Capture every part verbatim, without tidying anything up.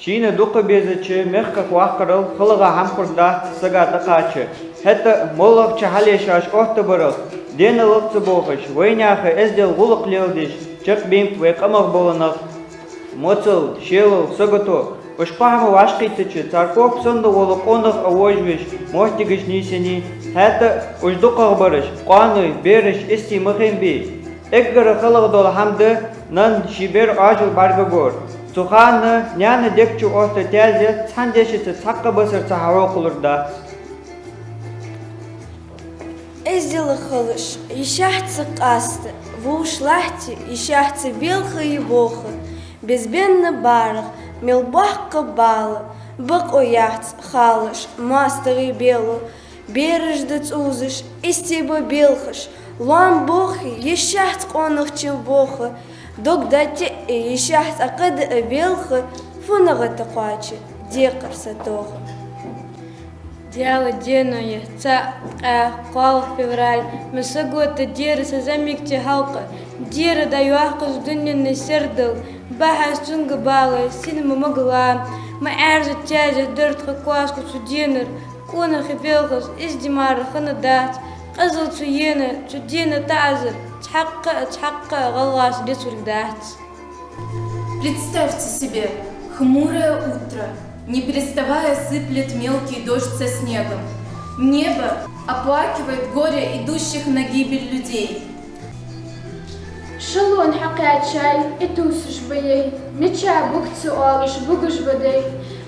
Шийна дукха безача мехках ваккхарал халагӀа хӀама хургдац сага тӀакхача. ХӀаьта а моллагӀча хьале шоаш оттабарах, денал ца бохаш, вайнаьха эздел, гӀулакх леладеш, чакхбаьннаб вай къамах бола нах. Моцал, шелал, сагото, уж кхо хӀама вӀашагӀкхийттача, цар кхоба санна вола къонах а вожавеш, моттигаш нийсъеннай, хӀаьта а уж дукхагӀбараш, къоаной, бераш истий ма хиннабий. Эггара халагӀа дола хӀама да нанна ший бер Ӏоажал бӀаргагор. Цу хана наьна дег чу отта таьзет цхьан дешаца, цхьаккха басарца хьахьокхалургдац. Эздел хилаш, йишахьца къаста, вувш лахьте, йишахьца велха е воха, безбенна барах, мел боккха бала, бокъо яц халаш, моастагӀий бело, бераш да цӀувзаш, истий ба белхаш, лоам бохе, йишахьца къонахчун воха, дог да тиӀе, йишахьца Ӏокхада велха, фуннагӀа тӀакхоаче, декхар сатоха. Даьла денна я цаӀ, ткъаь кхоалагӀа февраль, ма сагота дера са зӀамига цӀи хьалха. Дера дӀайоаккхаш дунен сердал, бахьаш цунга бала, сина ма могла. Ма Ӏаьржа таьзет дар тха коаска цу денар, къонахий велхаш, из ди мара хиннадац. Къизал цу ена, цу дена таӀазар, цхьаккха а, цхьаккха а гӀалгӀаша дицвергдац. Представьте себе хмурое утро, не переставая сыплет мелкий дождь со снегом. Небо оплакивает горе идущих на гибель людей. Шалон хьакхаьчай, Ӏитувсаш ба яй, мича буг ца оалаш бугаш ба дай.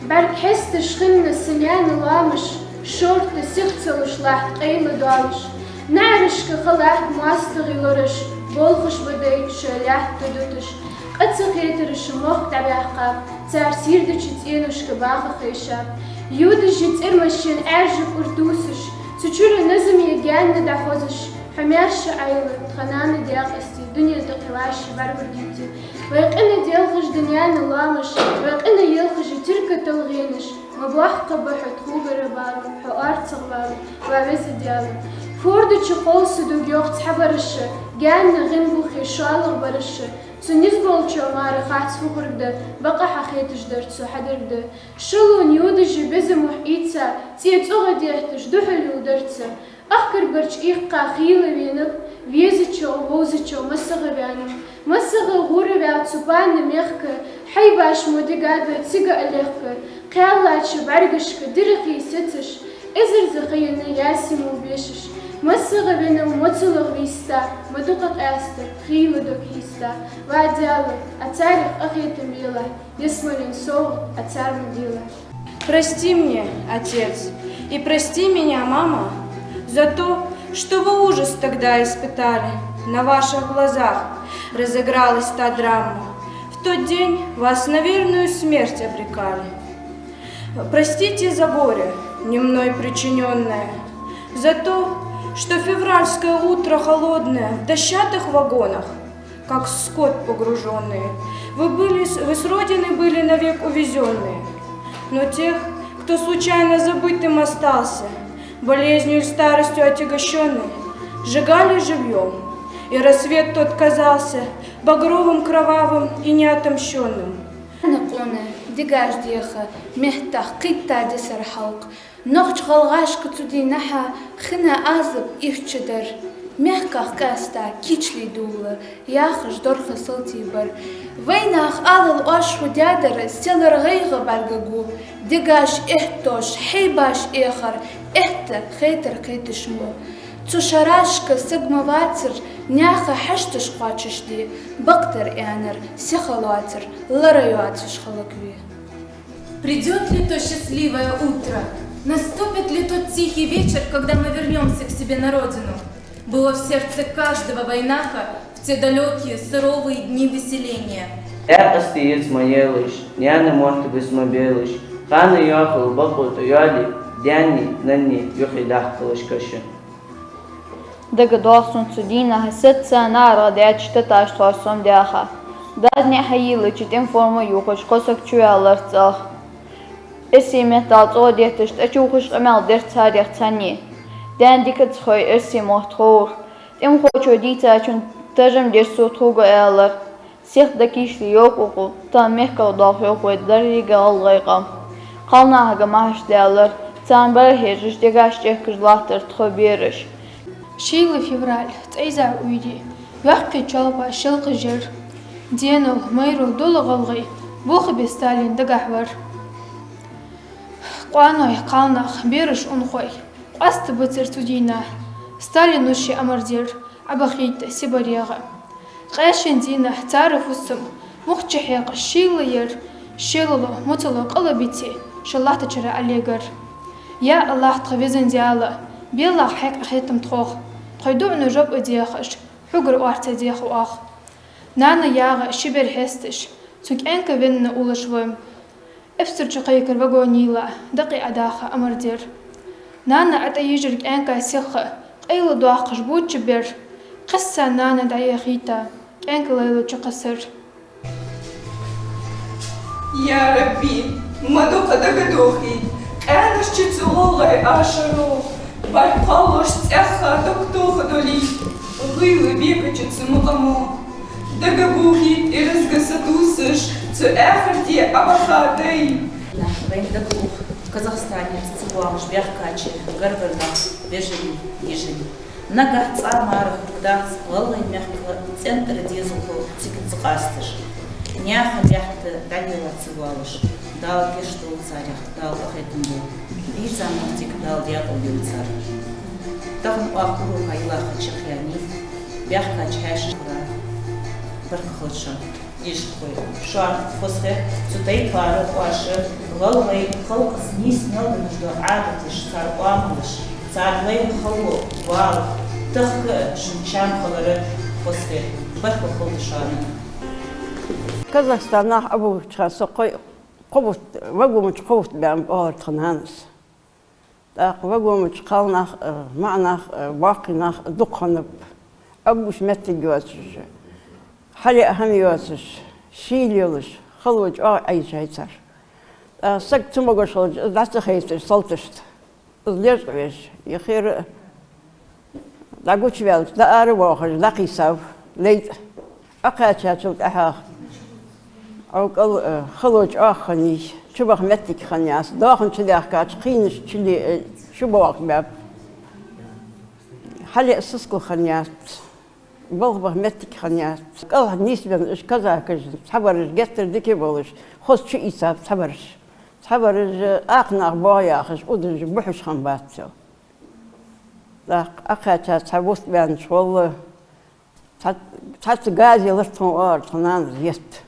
БӀарг хьесташ хинна са наьна лоамаш, шортта сих ца луш латт къайладоалаш. НаӀарашка ха латт моастагӀий лораш, болхаш ба дай шоай лаьтта дуташ. Къа ца хетараш мохк дӀабаьккхаб, цар сийрдача цӀеношка баха хайшаб. Йодаш я цӀермашен Ӏаьржа кӀур тувсаш, цу чура назам я гаьнна дӀахозаш. Хьо маьрша Ӏайла, тха нана, даькъасте, дунен тӀа кхы вӀаший бӀаргагургдий те. Вай къина делхаш да наьна лоамаш, вай къина елхаш я Тирка талгӀенаш. Ма боккха ба хьо тхогара бала, хьо орцагӀвала, ва Веза Даьла. Форда чу кхолса дог йоах цхьабараша, гаьнна гӀим бухе шоллагӀбараша. Цу низ болчоа мара хац фу хургда, бакъахьа хеташ дар цу хьадаргда. Шалон йодаш я безам мухь ийца, цӀе цӀогӀа детташ духьал йолдарца. Ахкарбарч иккха хийла венаб, везачоа, вовзачоа массагӀа ваьннаб. МассагӀа гӀураваьв цу панна мехка, хьайбаш мо дигад цига а лехка. Кхаьллача бӀаргашка дирхий сецаш, эзарза ха енна ясимул бешаш. МассагӀа венав моцалах виста, ма дукха къаьстар хийла дог хьийста. Ва Даьла, Ӏа царех къахетам белахь, ялсмален совгӀат Ӏа царна делахь. Прости мне, отец, и прости меня, мама, за то, что вы ужас тогда испытали. На ваших глазах разыгралась та драма. В тот день вас на верную смерть обрекали. Простите за горе, не мной причинённое, за то, что февральское утро холодное в дощатых вагонах, как скот погружённые, вы были с-, вы с родины были навек увезённые. Но тех, кто случайно забытым остался, болезнью и старостью отягощённый, сжигали живьём, и рассвет тот казался багровым, кровавым и неотомщённым. Къона дегаш деха, меттах кхийтта дисар хьалкх. Нохч-гӀалгӀашка цу дийнахьа хинна Ӏазап ийрча дар. Мехках къаьста кийчле дулла, яхаш дорха салтий бар. Вайнах алал оаш фу даьдар, селар гӀайгӀа бӀаргагу. Дегаш эттош, хьайбаш эхар, этта хетар кхеташ мо. Цу шерашка саг ма вацар, наьха хьашташ кхоачашде, бакъдар аьннар сиха лоацар, лара йоацаш хӀалакве. Придёт ли то счастливое утро? Наступит ли тот тихий вечер, когда мы вернёмся к себе на родину? Было в сердце каждого вайнаха в те далёкие суровые дни выселения. Даькъасте еза ма елаш, наьна мотт биза ма белаш, ханна йоахал бакъо тӀайоале, даьнеи наннеи юххе дахкалаш каша. ДагадоагӀа сона цу дийнахьа сецца наӀарга даьча таташ тхо сомадаьха. Дас ниӀ хьайийлача тӀема форма ювхаш кхо саг чуваьлар цӀагӀа. Эрсий меттала цӀогӀа детташ тӀачувхаш къамаьл дир царех цхьанне. Даьна дика ца хой эрсий мотт ховра. ТӀемахочо дийцачун таржам дир цо, тхога аьлар: Сиха дӀакийчде йоах укхо, тахан мехках доаллаш йоах вай деррига гӀалгӀай къам. Кхалнахага махьаш даьлар, царна бӀарахьежаш, дегаш чӀехкаш латтар тхо бераш. Шийла февраль, цӀийза уйди, йоккхий чолпа шелкъа жер. Денал, майрал дола гӀалгӀай, бохабе Сталин дагахь вар. Къоаной, кхалнах, бераш, унахой, къоастабацар цу дийнахьа. Сталина ший амар дир, Ӏобахийта Сибарегӏа. Къаьшен дийнахьа цар фусам мух чухьекхаш шийла яр, шелало, моцало къалабици, шоай латтачара Ӏолегар. Я АллахӀ, тха везан Даьла, белахь хьекъа хетам тхох, тхоай дуӀанна жоп а дехаш, хьогара орца деха оаха. Нана ягӀа ши бер хьесташ, цу кӀаьнка венна уллаш вай. Эпсар чу кхайкар вагонийла, дакъий Ӏодаха амар дир. Нана ӀотӀайижар кӀаьнка сиха, къайладоаккхаш боча бер. Кхесса нана дӀаяхийта, кӀаьнка лайла чукхессар. Я Рабби, ма дукха дагадохийта къаьнаш чу цу гӀалгӀай ашаро, барт кхоллаш цӀаьхха дог тохадолийта гӀийла бекача цу мукъамо. Дагабохийта ираз сатувсаш цу ахарте Ӏобаха дай. Нах вайна дагадоха Казахстанера цӀабоагӀаш баьхкача гаргарча наха вежарий, йижарий. Нагахь цӀа мара хургдац гӀалгӀай мехка цӀен тӀара дезалхо цига ца къасташ. Наьха баьхка дӀадоалаш ца воалаш. Дала гешт долда царех, Дала къахетам болба. Дийца моттиг Дала даькъала йойла цар. Тахан оаха урока йилла чакхъяьннай, баьхкача хьаьшашкара баркал хилда шоана. Дешархой, шоана хоза хет цу тайпара оаша гӀалгӀай халкъаца нийса мел долаш дола Ӏадаташ, цар оамалаш, цар лайна хало, бала, тахка шун чам хилар хоза хет. Баркал хилда шоана. Казахстан нах Ӏобувлача хана со кхо-, кхо бутт, вагона чу кхо бутт баьннаб оалар тха нанас. ТӀаккха вагона чу кхалнах а, маӀанах а, боккхий нах а дукха хиннаб. Ӏобувлаш моттиг йоацаш, хьалъяа хӀама йоацаш, шийла йолаш, хало чӀоагӀа Ӏайжай цар. ТӀаккха саг цамогаш хилча, из дӀа ца хайтар салташта. Из лечкъавеш, яхар а дӀагучаваьлча, дӀааравоаккхаш, дӀакхийсав лай тӀа. Ӏокхаьчачул тӀехьагӀа Ӏовкъал, э, хало чӀоагӀа хиннай, чубаха моттиг хиннаяц, доахан чудаьхкача, кхийнаш чули-, э, чубоагӀаргбаьб. Хьалъяа сискал хиннаяц, балха баха моттиг хиннаяц. КӀалха нийсбенна уж казакаш, цхьабараш геттара дика болаш, хоза чуийцаб цхьабараш. Цхьабараш, э, акха нах боагӀа яхаш, удаш бухьаш хиннабац цо. ТӀаккха Ӏокхаьча цхьа бутт баьннача гӀолла, цхьа-, цхьацца газа елар тхона, оалар тха нанас, етт.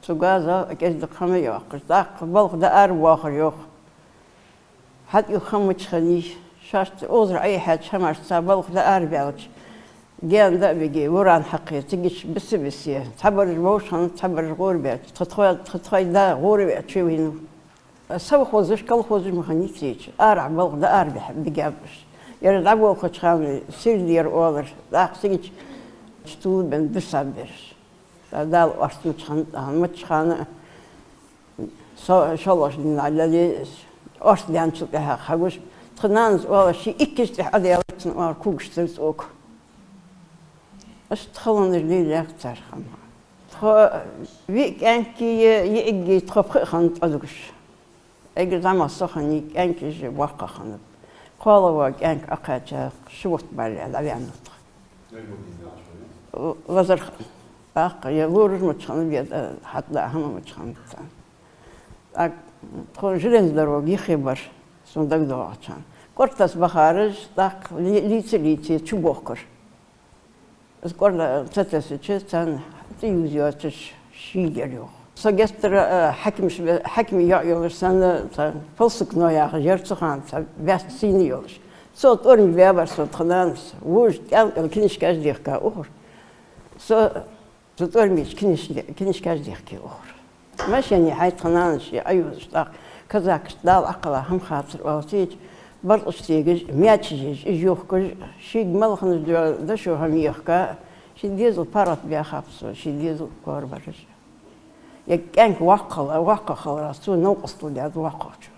Цу газа кӀезига хӀама йоаккхаш, тӀаккха балха дӀааравоахар йоах. ХьатӀаювха хӀама мича хиннай, шоашта озар Ӏайхьача хӀамашца балха дӀаараваьлча, гаьна дӀа а бигий, вуран хьакхе, цигача биса-бисе, цхьабараш вовшахьа, цхьабараш гӀорабаьлча, тха тхо-, тха тхоай да гӀораваьча чувийнав. Совхозаш, колхозаш ма хиннай цигача, арахьа балха дӀаарабихьа бигаб уж. Ер дӀаболхача хана сирдера оалар, тӀаккха цигача чу тувлабенна бисаб ераш. ТӀаккха Дала орц мича хиннад, мича хиннад, со-, шоллагӀча дийнахьа лелае, орц даьнначул тӀехьагӀа хьагуш, тха нанас оалар, ший иккаш тӀехьа Ӏодаьлар цун, оалар, когаш цар цӀока. Иштта халонаш лелаяьй цар хӀама. Тхо виъ кӀаьнкеи йиӀигеи тхо пхиъ хиннад Ӏодугаш. Эггара зӀамагӀа со хиннай, кӀаьнкаш боккхагӀа хиннаб. КхоалагӀа вола кӀаьнк Ӏокхаьча ши бутт баьлча дӀаваьннав тха. Лазар хиннав. ТӀаккха е лораш мича хиннаб, е хьатӀадаа хӀама мича хиннаб царна. ТӀаккха тхо железная дорога юхе бар, сона дагадоагӀача хана. КӀортас бахараш, тӀаккха ли-, лийца-лийца чубохкар. Из кӀорда ца тесача, царна цӀи юза йоацаш шийла яр йоах. Со геттара, а, хьакимаш бе-, хьакима йоӀ йолаш санна, цхьа полсукно яхаш яр цу хана, цхьа баьста сийна йолаш. Цо тӀормиг баьбар сона тха нанас, вожаш кӀаьнкал книжкаш дехка ухар. Со цу тӀормеча книж-, книжкаш дехке ухар. Машене хьай тха нанас ше Ӏоювзаш, тӀаккха казакашта Дала Ӏокхелла хӀама хацар оалаш, цигача баркъаш тегаш, маьчеш еш, уж йохкаш, шийга мел хиннача дешо хӀама ехка, ший дезал паргӀатбаьхаб цо, ший дезал корабараш. Е кӀаьнк воккха хилар, воккха хиларах цо новкъостал даьд воккхагӀчо.